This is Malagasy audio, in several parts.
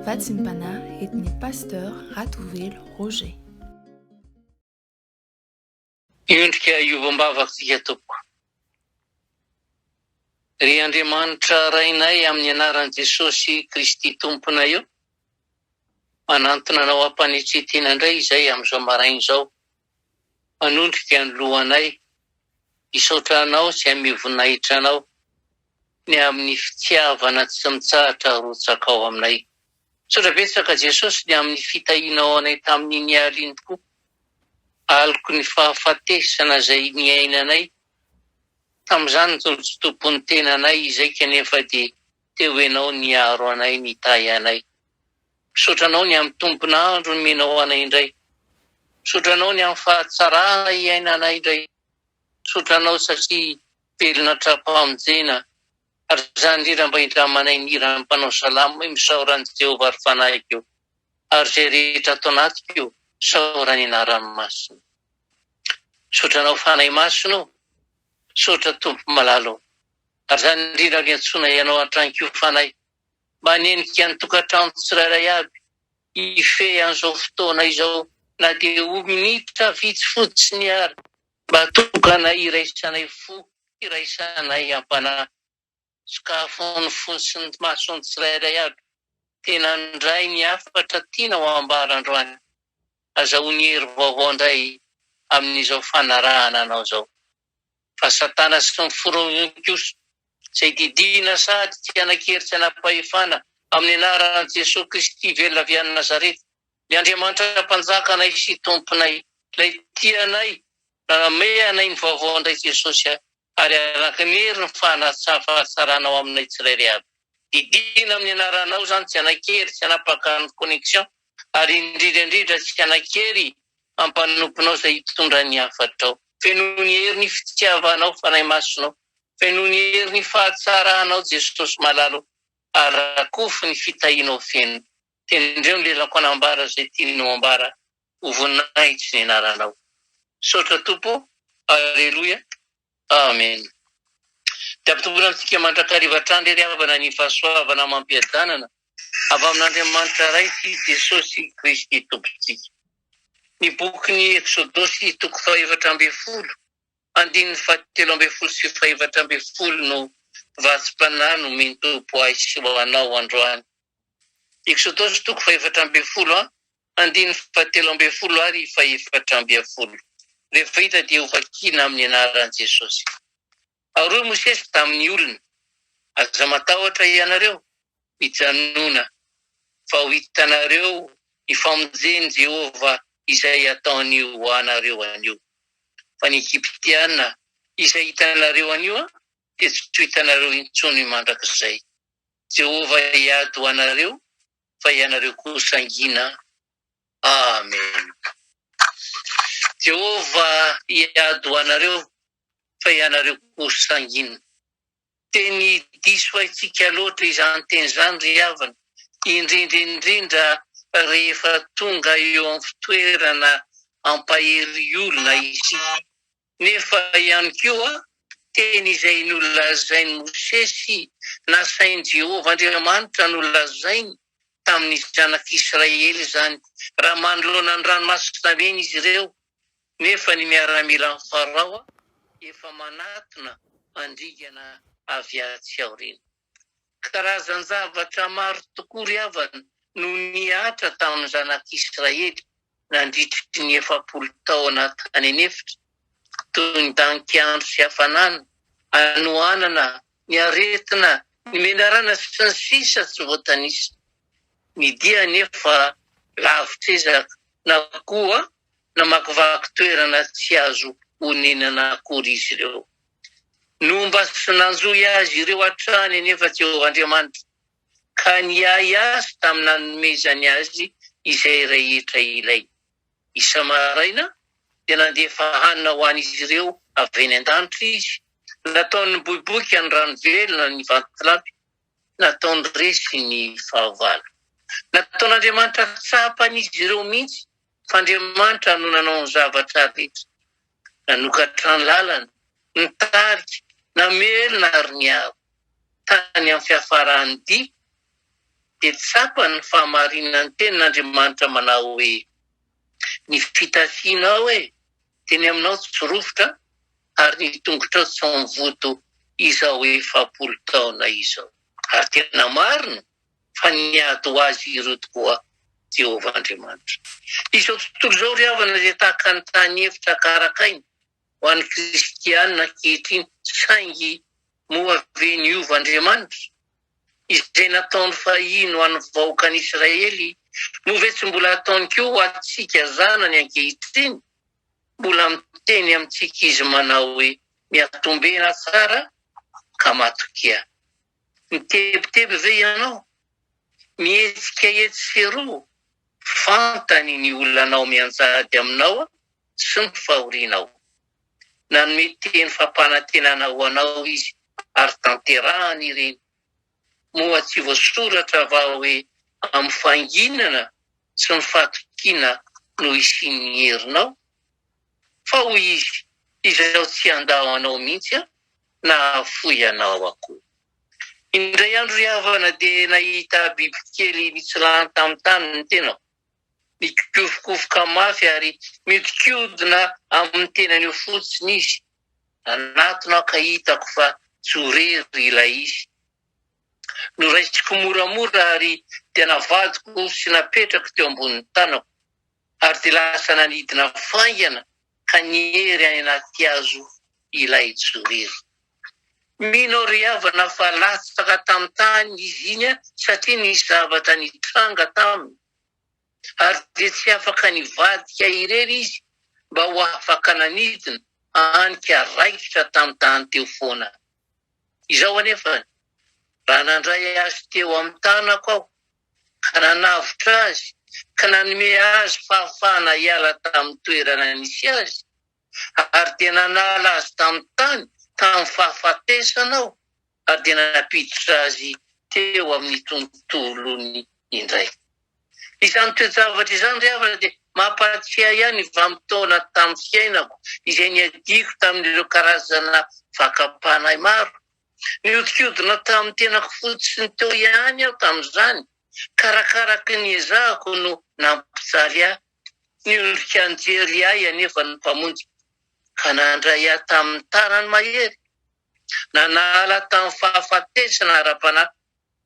Vatsim-panahy entin'ny Pasteur Ratovelo Roger. Miondrika hiovam-bavaka isika tompoko. Ry Andriamanitra Rainay amin'ny anaran'i Jesosy Kristy Tomponay ô, manantona Anao am-panetren-tena indray izay amin'izao maraina izao, manondrika ny lohanay, hisaotra Anao sy hanome voninahitra Anao ny amin'ny fitiavana tsy mitsahatra arotsakao aminay. Misaotra betsaka Jesosy ny amin'ny fitahianao anay tamin'iny alina iny tokoa. Aloky ny fahafatesana izay niainanay tamin'izany no tsy tompon'ny tenanay izay kanefa dia teo Ianao niaro anay nitahy anay. Misaotra Anao ny amin'ny tompon'andro nomenao anay indray. Misaotra Anao ny amin'ny fahatsarana iainanay indray. Misaotra Anao satria velona hatrampamonjena ary izany indrindra mba indramanay ny hiran'ny mpanao salamo hoe misaora an'i Jehovah ry fanahiko. Ary izay rehetra ato anatiko Misaora ny anarany masina. Misaotra anao Fanahy Masina o. Misaotra Tompo malala o. Ary izany indrindra no iantsoanay anao hatrany koa Fanahy mba hanenika ny tokantrano tsirairay avy hifehy an'izao fotoana izao na dia ho minitra vitsy fotsiny ary mba tokanay hiraisanay fo hiraisanay am-panahy. Sokafo ny fony sy ny masony tsirairay avy. Tena handray ny hafatra tiana ho ambara androany. Azahoany hery vaovao indray amin'izao fanarahana anao izao. Fa Satana sy ny forongony kosa, izay didiana sady tsy hanan-kery tsy hanam-pahefana, amin'ny anaran'i Jesoa Kristy velona avy any Nazareta, ilay Andriamanitra Mpanjaka anay sy Tomponay, ilay tia anay, nanome anay ny vaovao indray Jesosy a. Ary araka ny hery ny fahatsaranao aminay tsirairay avy. Didiana amin'ny anaranao izany tsy hanan-kery, tsy hanapaka ny connexion, ary indrindra indrindra tsy hanan-kery hampanomponao izay hitondra ny hafatrao. Fenoy ny hery ny fitiavanao Fanahy Masinao, fenoy ny hery ny fahatsaranao Jesosy malala o, ary rakofy ny fitahianao feno. Tendreo ny lelako hanambara izay tianao ambara Ho voninahitry ny anaranao. Misaotra Tompo o! Aleloia! Amen! Dia ampitomboina amintsika mandrakariva hatrany re ry havana ny fahasoavana amam-piadanana avy amin'Andriamanitra Ray sy Jesosy Kristy Tompontsika. Ny bokin'ny Eksodosy toko fahefatra ambinifolo, andininy fahatelo ambinifolo sy fahefatra ambinifolo no vatsim-panahy nomen'ny Tompo ahy sy ho anao androany. Eksodosy toko fahefatra ambinifolo a. Andininy fahatelo ambinifolo ary fahefatra ambinifolo. Rehefa hita dia hovakiana amin'ny anaran'i Jesosy. Ary hoy Mosesy tamin'ny olona, Aza matahotra hianareo, mijanòna, fa ho hitanareo ny famonjen'i Jehovah izay hataony ho anareo anio. Fa ny Egyptiana izay hitanareo anio dia tsy ho hitanareo intsony mandrakizay. Jehovah hiady ho anareo fa ianareo kosa hangina. Amen. Jehovah hiady ho anareo, fa ianareo kosa hangina. Teny diso haintsika loatra izany teny izany ry havana, indrindra indrindra rehefa tonga eo amin'ny fitoerana hampahery olona isika. Nefa ihany koa, teny izay nolazain'i Mosesy, nasain'i Jehovah Andriamanitra nolazainy tamin'ny zanak'Israely izany, raha manoloana ny Ranomasina Mena izy ireo, nefa ny miaramilan'i Farao efa manatona handringana avy atsy aoriana. Karazan-javatra maro tokoa ry havana no nihatra tamin'ny zanak'Israely nandritry ny 40 taona tany an'efitra, toy ny dankiandro sy hafanana, hanoanana, ny aretina, ny menarana sy ny sisa tsy voatanisa. Ny dia anefa lavitr'ezaka na koa namakivaky toerana tsy azo onenana akory izy ireo. Nomba sy nanjohy azy ireo hatrany anefa Jehovah Andriamanitra, ka niahy azy tamin'ny nanomezany azy izay rehetra ilainy. Isa-maraina dia nandefa hanina ho an'izy ireo avy any an-danitra izy, nataony niboiboika ny rano velona ny vatolampy, nataony resy ny fahavalo. Nataon'Andriamanitra tsapan'izy ireo mihitsy fa Andriamanitra no nanao ny zavatra rehetra. Nanokatra ny lalana, nitarika, namelona ary niaro. Tany amin'ny fiafaran'ny dia, dia tsapany ny fahamarinan'ny tenin'Andriamanitra manao hoe, Ny fitafianao e, teny aminao tsy rovitra ary ny tongotrao tsy mivoto izao 40 taona izao. Ary tena marina fa niady ho azy ireo tokoa Jehovah Andriamanitra. Izao tontolo izao ry havana dia tahaka ny tany efitra karakaina ho an'ny kristiana ankehitriny saingy moa ve niova Andriamanitra? Izay nataony fahiny ho an'ny vahoakan'Israely moa ve tsy mbola ataony koa ho antsika zanany ankehitriny? Mbola miteny amintsika Izy manao hoe, Miatombena tsara ka matokia. Mitebiteby ve ianao? Mihetsika etsy sy eroa? Fantany ny olanao mianjady aminao sy ny fahorianao. Nanome teny fampanantenana ho anao Izy ary tanterahany ireny. Moa tsy voasoratra va hoe amin'ny fahanginana sy ny fahatokiana no hisian'ny herinao? Fa hoy Izy, Izaho tsy handao anao mihitsy Aho, na hahafoy anao akory. Indray andro ry havana dia nahita bibikely nitsilany tamin'ny tany ny tenako. Mikofokofoka mafy ary miodikodina amin'ny tenany eo fotsiny izy. Nanatona aho ka hitako fa jorery ilay izy. Noraisiko moramora ary dia navadiko sy napetrako teo ambonin'ny tanako. Ary dia lasa nanidina faingana ka niery any anaty hazo ilay jorery. Mino aho ry havana fa latsaka tamin'ny tany izy iny satria nisy zavatra nitranga taminy. Ary dia tsy afaka nivadika irery izy mba ho afaka nanidina, hany ka raikitra tamin'ny tany teo foana. Izao anefa, raha nandray azy teo amin'ny tanako aho, ka nanavotra azy, ka nanome azy fahafahana hiala tamin'ny toerana nisy azy, ary dia nanala azy tamin'ny tany, tamin'ny fahafatesana aho, ary dia nampiditra azy teo amin'ny tontolony indray. Izany toe-javatra izany ry havana dia mampahatsiahy ahy ny vanim-potoana tamin'ny fiainako izay niadiako tamin'ireo karazana fakam-panahy maro. Nihodinkodina tamin'ny tenako fotsiny teo ihany aho tamin'izany, ka arakaraky ny ezahako no nampijaly ahy. Niondrika nijery ahy anefa ny Mpamonjy ka nandray ahy tamin'ny tanany mahery. Nanala tamin'ny fahafatesana ara-panahy,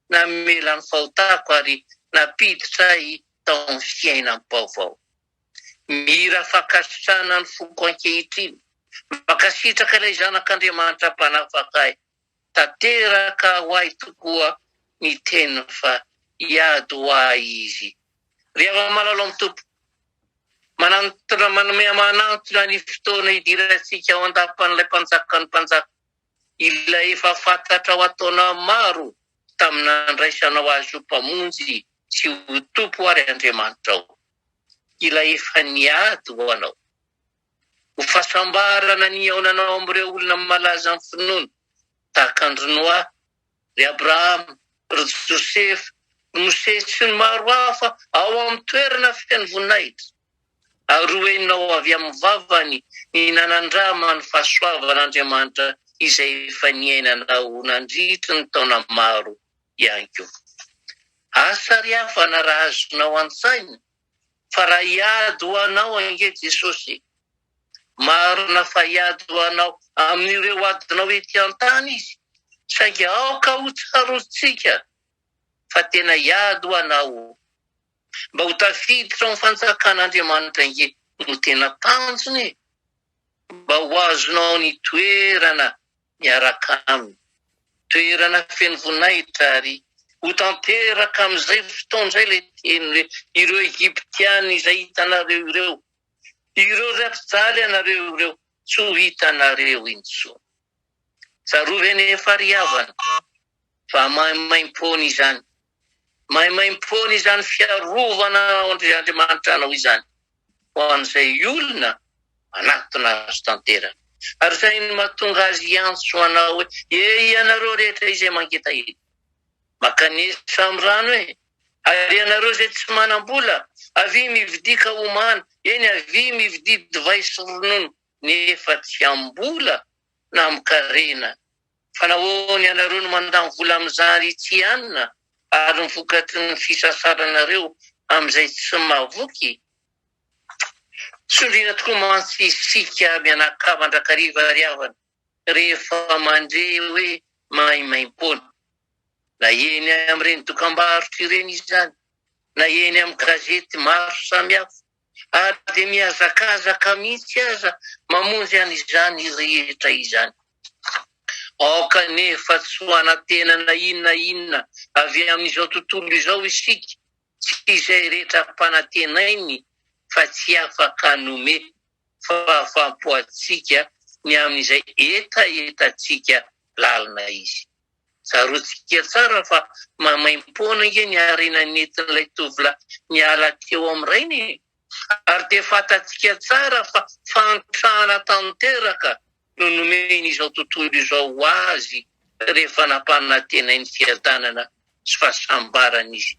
namela ny fahotako ary nampiditra ahy tao amin'ny fiainam-baovao. Mihira fankasitrahana ny foko ankehitriny. Mankasitraka ilay Zanak'Andriamanitra Mpanafaka ahy. Tanteraka ho ahy tokoa ny teniny fa hiady ho ahy Izy. Ry hava-malala ao amin'ny Tompo, manantona, manome manantona ny fotoana hidirantsika ao an-dapan'ilay Mpanjakan'ny mpanjaka, ilay efa fantatrao an-taona maro tamin'ny nandraisanao Azy ho Mpamonjy sy ho Tompo ary Andriamanitrao, ilay efa niady ho anao. Ho fahasambarana ny hihaonanao amin'ireo olona malaza amin'ny finoana, tahaka an-dry Noa, ry Abrahama, ry Josefa, ry Mosesy sy ny maro hafa ao amin'ny toerana feno voninahitra. Ary ho henonao avy amin'ny vavany ny nanandraman'ny fahasoavan'Andriamanitra izay efa niainanao nandritry ny taona maro ihany koa. Asa ry havana raha azonao an-tsaina fa raha hiady ho anao ange Jesosy e! Marina fa hiady ho anao amin'ireo adinao ety an-tany Izy, saingy aoka ho tsaroantsika fa tena hiady ho anao mba ho tafiditra ao amin'ny fanjakan'Andriamanitra ange no tena tanjony e! Mba ho azonao ny toerana miaraka aminy. Toerana feno voninahitra ary ho tanteraka amin'izay fotoana izay ilay teny hoe ireo Egyptiana izay hitanareo ireo, ireo izay hampijaly anareo ireo, tsy ho hitanareo intsony. Tsarovy anefa ry havana fa maimaimpoana izany, maimaimpoana izany fiarovana Andriamanitra anao izany ho an'izay olona manatona azy tanteraka. Ary izay no mahatonga azy hiantso anao hoe, E ianareo rehetra izay mangetaheta, mankanesa amin'ny rano e! Ary ianareo izay tsy manam-bola, avia mividia ka homana, eny avia mividia divay sy ronono, nefa tsy amim-bola na amin-karena. Fa nahoana ianareo no mandany vola amin'izany tsy hanina? ary ny vokatry ny fisasaranareo amin'izay tsy mahavoky? Sondriana tokoa mantsy isika mianakavy mandrakariva ry havana rehefa mandre hoe maimaimpoana. Na eny amin'ireny dokambarotra ireny izany, na eny amin'ny gazety maro samihafa, ary dia mihazakazaka mihitsy aza mamonjy an'izany rehetra izany. Aoka anefa tsy ho anantenana inona na inona avy amin'izao tontolo izao isika, tsy izay rehetra ampanantenainy fa tsy afaka hanome fahafaham-po antsika ny amin'izay hetahetantsika lalina izy. Tsaroantsika tsara fa maimaim-poana ange ny harena nentin'ilay tovolahy niala teo amin'ny rainy e! Ary dia fantatsika tsara fa fahantrana tanteraka no nomen'izao tontolo izao ho azy rehefa nampanantenainy fiadanana sy fahasambarana izy.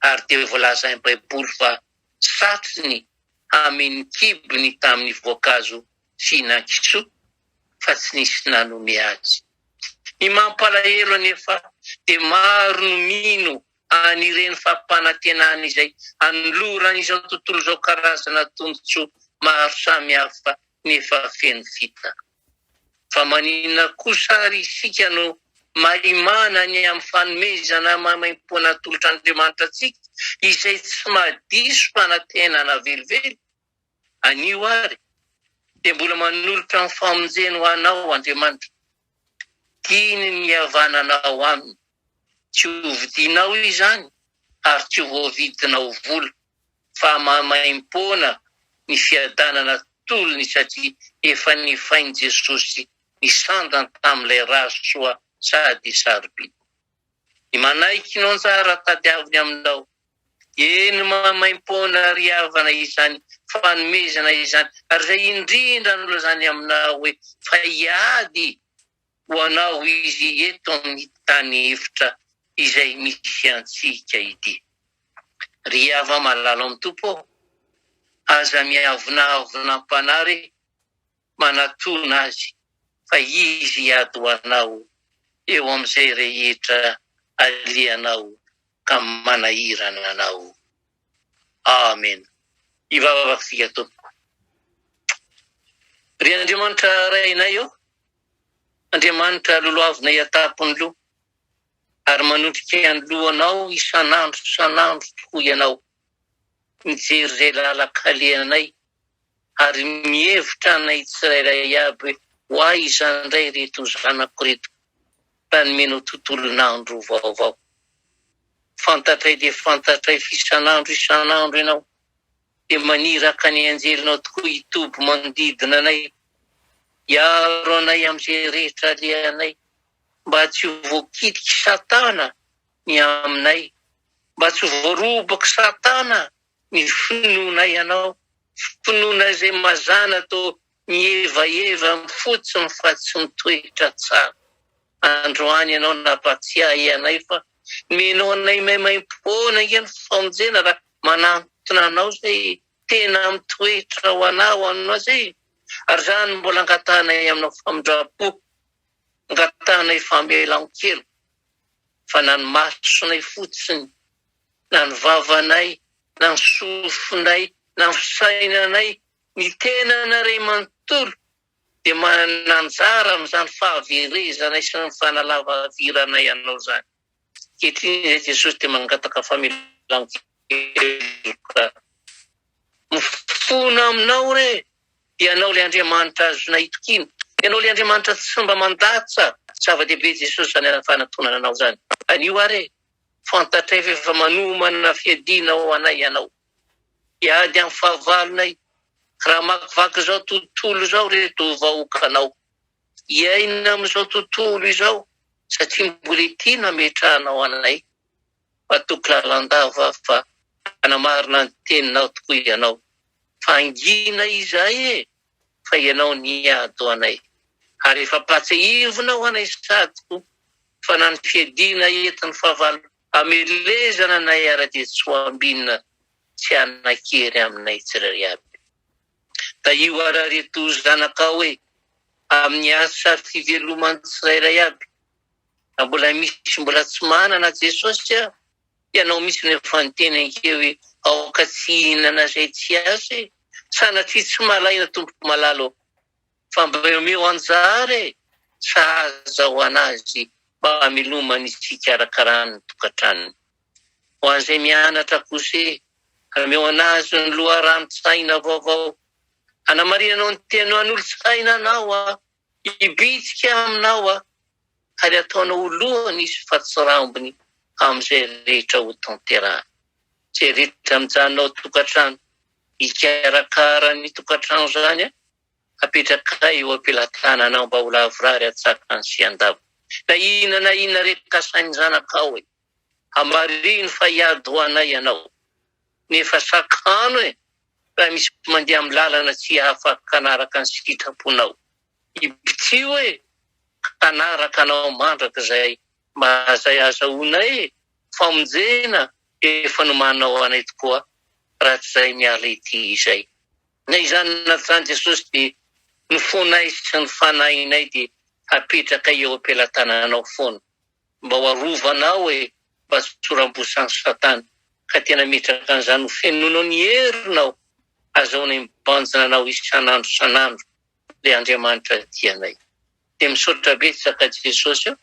Ary dia voalazan'ny Baiboly fa satriny hameno ny kibony tamin'ny voankazo fihinan-kisoa fa tsy nisy nanome azy. Ny mampalahelo anefa dia maro no mino an'ireny fampanantenana izay anoloran'izao tontolo izao karazana tombontsoa maro samihafa nefa feno fitaka. Fa maninona kosa ary isika no mahimana ny amin'ny fanomezana maimaimpoana atolotr'Andriamanitra antsika izay tsy mahadiso fanantenana velively? Anio àry dia mbola manolotra ny famonjeny ho anao Andriamanitra. Tiany ny hihavananao aminy. Tsy hovidianao izany ary tsy ho voavidinao vola, fa maimaimpoana ny fiadanana atolony satria efa nefain'i Jesosy ny sandany tamin'ilay ra soa sady sarobidy. Ny manaiky no anjara tadiaviny aminao. Eny maimaimpoana ry havana izany fanomezana izany ary izay indrindra no lazany aminao hoe fa hiady ho anao izy eto amin'ny tany efitra izay misy antsika ity. Ry hava-malala ao amin'ny Tompo ô, aza miavonavona am-panahy re, manatona Azy fa Izy hiady ho anao eo amin'izay rehetra alehanao ka manahirana anao. Amena. Hivavaka isika tompoko. Ry Andriamanitra Rainay ô, Andriamanitra lolohavinay an-tampon'ny loha ary manondrika ny lohanao isan'andro isan'andro tokoa Ianao, mijery izay lalan-kalehanay ary mihevitra anay tsirairay aby hoe ho aiza indray ireto zanako ireto raha nomenao tontolon'andro vaovao. Fantatray dia fantatray f'isan'andro isan'andro Ianao dia maniraka ny anjelinao tokoa hitoby manodidina anay, hiaro anay amin'izay rehetra alehanay, mba tsy ho voakitik'i Satana ny aminay, mba tsy ho voarobak'i Satana ny finoanay Anao, finoana izay mazàna toa mihevaheva fotsiny fa tsy mitoetra tsara. Androany Ianao nampatsiahy anay fa nomenao anay maimaimpoana ange ny famonjena raha manantona Anao izay tena mitoetra ho anao Anao izay. Ary izany no mbola angatahanay Aminao famindram-po, angatahanay famelan-keloka fa na ny masonay fotsiny na ny vavanay, na ny sofinay, na ny fisainanay, ny tenanarey manontolo dia manana anjara amin'izany fahaverezanay sy ny fanalavaviranay anao izany. Ankehitriny izay Jesosy dia mangataka famelan-keloka. Mifona aminao re, Ianao ilay Andriamanitra azonay itokiana, Ianao ilay Andriamanitra tsy mba mandatsa. Zava-dehibe Jesosy izany fanatonana anao izany. Anio ary e! Fantatray fa efa manomana fiadiana ho anay Ianao. Hiady amin'ny fahavalonay, raha hamakivaky izao tontolo izao ireto vahoakanao. Hiaina amin'izao tontolo izao, satria mbola ety no ametrahanao anay. Matoky lalandava aho fa hanamarina ny teninao tokoa Ianao. Fa hangina izahay e! Fa Ianao niady ho anay. Ary efa ampahatsiahivinao anay sahady koa fa na ny fiadiana entin'ny fahavalo hamelezana anay ara dia tsy ho ambinina tsy hanan-kery aminay tsirairay avy. Tahio ara reto zanakao e, amin'ny asa fiveloman'ny tsirairay avy. Raha mbola misy mbola tsy manana Jesosy a. Ianao mihitsy no efa niteny ange hoe aoka tsy hihinana izay tsy azo e! Sanatria tsy malaina tompoko malala ô! Fa mba omeo anjara e! Sahaza ho an'azy mba hamelomany sy hikarakarany ny tokantranony. Ho an'izay mianatra kosa e! Omeo an'azy ny loharanon-tsaina vaovao hanamarinanao ny teninao hanolo-tsaina anao aho, hibitsika aminao aho ary ataonao ho lohany izy fa tsy rambony amin'izay rehetra ho tanterahany. Izay rehetra mijanona ao an-tokantrano hikarakara ny tokantrano izany apetrakay eo am-pelatananao mba ho lavorary an-tsakany sy an-davany. Na inona na inona re kasain'ny zanakao e! Hamarino fa hiady ho anay ianao. Nefa sakano e! Raha misy mandeha amin'ny lalana tsy afa-kanaraka ny sitraponao. Ibitsio e! Hanaraka anao mandrakizay mba izay azahoanay e! Famonjena efa nomaninao anay tokoa raha tsy izay miala ety izay. Na izany na tsy izany Jesosy dia ny fonay sy ny fanahinay dia apetrakay eo am-pelatananao foana mba ho arovanao e! Mba tsy ho rambosan'i Satana ka tena ametraka an'izany ho fenonao ny herinao azahoanay mibanjina anao isan'andro isan'andro Ilay Andriamanitra tia anay. Dia misaotra betsaka Jesosy a!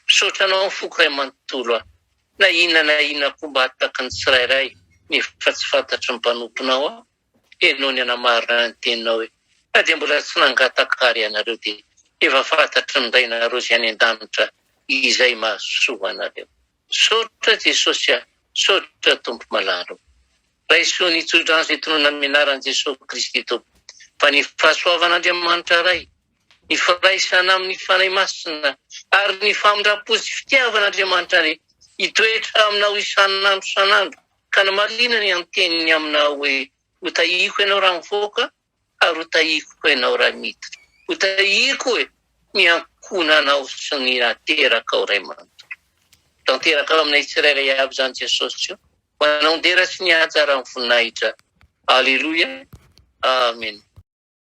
Misaotra anao amin'ny foko iray manontolo aho. Na inona na inona koa mba hataky ny tsirairay nefa tsy fantatry ny mpanomponao aho, henoy ny hanamarina ny teninao hoe, Na dia mbola tsy nangataka ary ianareo dia efa fantatry ny Rainareo izay any an-danitra izay mahasoa anareo. Misaotra Jesosy a! Misaotra Tompo malala o! Raiso ny tsodrano izay tononina amin'ny anaran'i Jesoa Kristy Tompo, fa ny fahasoavan'Andriamanitra Ray, ny firaisana amin'ny Fanahy Masina, ary ny famindram-po sy fitiavan'Andriamanitra anie hitoetra aminao isan'andro isan'andro, ka namarinany an-teniny aminao hoe, Ho tahiako ianao raha mivoaka, ary ho tahiako ianao raha miditra. Ho tahiako e, ny ankohonanao sy ny naterakao Ray manontolo. Tanteraka aminay tsirairay avy izany Jesosy o. Ho anao ny dera sy ny haja ary ny voninahitra. Aleloia. Amen.